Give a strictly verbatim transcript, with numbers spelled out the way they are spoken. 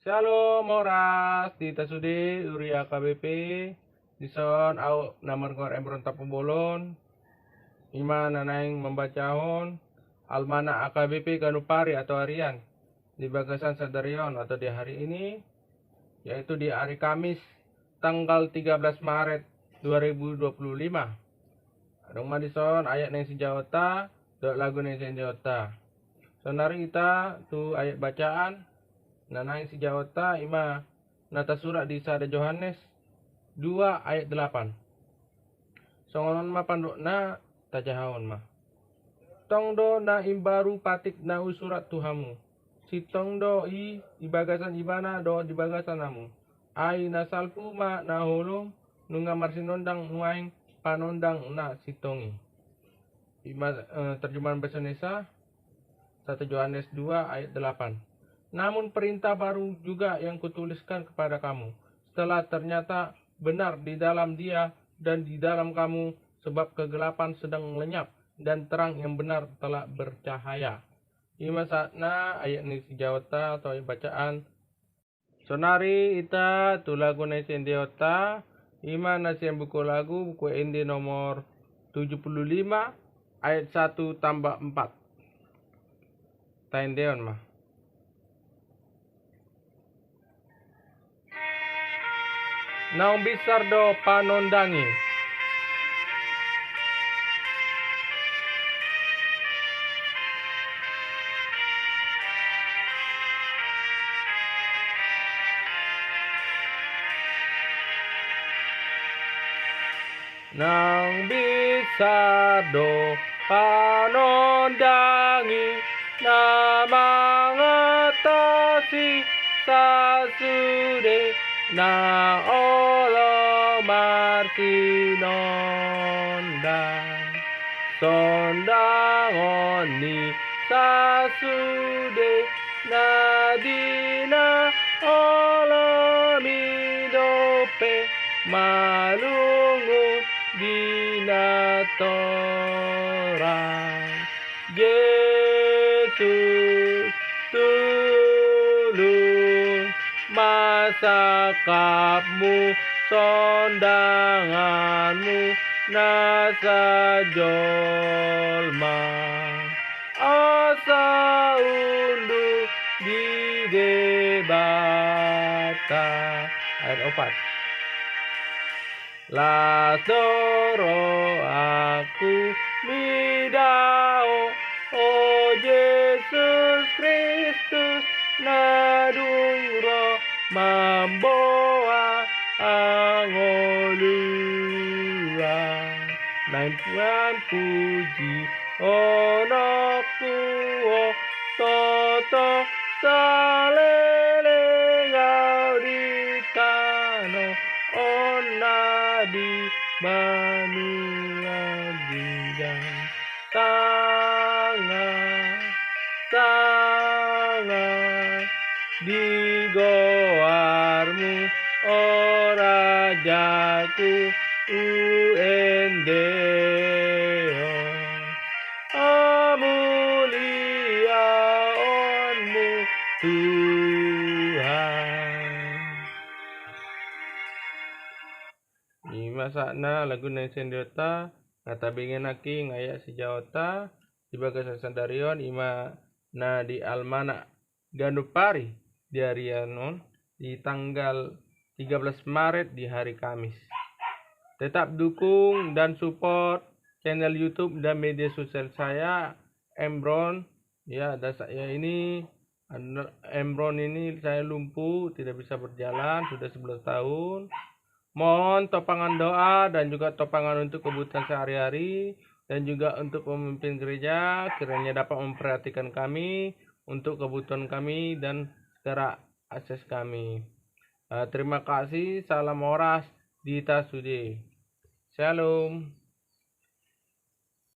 Syalom, horas di hita sude, huria H K B P. Dison au na margoar Embron Tampubolon, ima na naeng mambacahon almanak H K B P ganup ari atau harian di bagasan sadari on atau di hari ini, yaitu di hari Kamis tanggal tiga belas Maret dua ribu dua puluh lima. Adong ma dison ayat naeng sijahaonta dohot lagu naeng siendeonta. Sonari hita tu ayat bacaan na naeng sijahaonta, ima na tarsurat di sada Johannes dua ayat delapan. Songon on ma pandokna, tajahahon ma. Tong do na imbaru patik na husurat tu hamu. Sintong do i di bagasan ibana dohot di bagasan hamu. Ai na salpu ma na holom, nunga marsinondang nuaeng panondang na sintong i. Ima, eh, terjemahan bahasa Indonesia, satu Johannes dua ayat delapan. Namun perintah baru juga yang kutuliskan kepada kamu, setelah ternyata benar di dalam dia dan di dalam kamu, sebab kegelapan sedang lenyap dan terang yang benar telah bercahaya. Ima sahatna ayat ni sijahaonta atau ayat bacaan. Sonari hita tu lagu naeng siendeonta, ima na sian buku lagu, buku ende nomor tujuh puluh lima, ayat satu tambah empat. Taendehon ma. Naung binsar do panondang i. Naung binsar do panondang i na mangatasi sasude na olo marsinondang. Sondangon ni sasude na di na olo i dope malungun di na torang. Jesus, tulung ma sangkapmu, sondanganmu na sajolma. Asa unduk di Debata. Ayat opat. Las do rohangku mida Ho, o Jesus Kristus, na dung ro mamboan hangoluan. Naeng pujianku Ho, tongtong saleleng Au di tano on na di banua ginjang. Sanga, sanga di goarmu, o Rajaku, huendehon. Hamuliaonmu, Tuhan. Ima sahatna lagu naeng siendeonta, na tabege nangkin ayat sijahaonta di bagasan sadari on, ima na di almanak ganup ari di harian on, di tanggal tiga belas Maret, di hari Kamis. Tetap dukung dan support channel YouTube dan media sosial saya, Embron. Ya, dan saya ini, Embron ini saya lumpuh, tidak bisa berjalan sudah sebelas tahun. Mohon topangan doa dan juga topangan untuk kebutuhan sehari-hari dan juga untuk pemimpin gereja, kiranya dapat memperhatikan kami untuk kebutuhan kami dan segera akses kami. Eh, terima kasih, salam horas di hita sude. Shalom.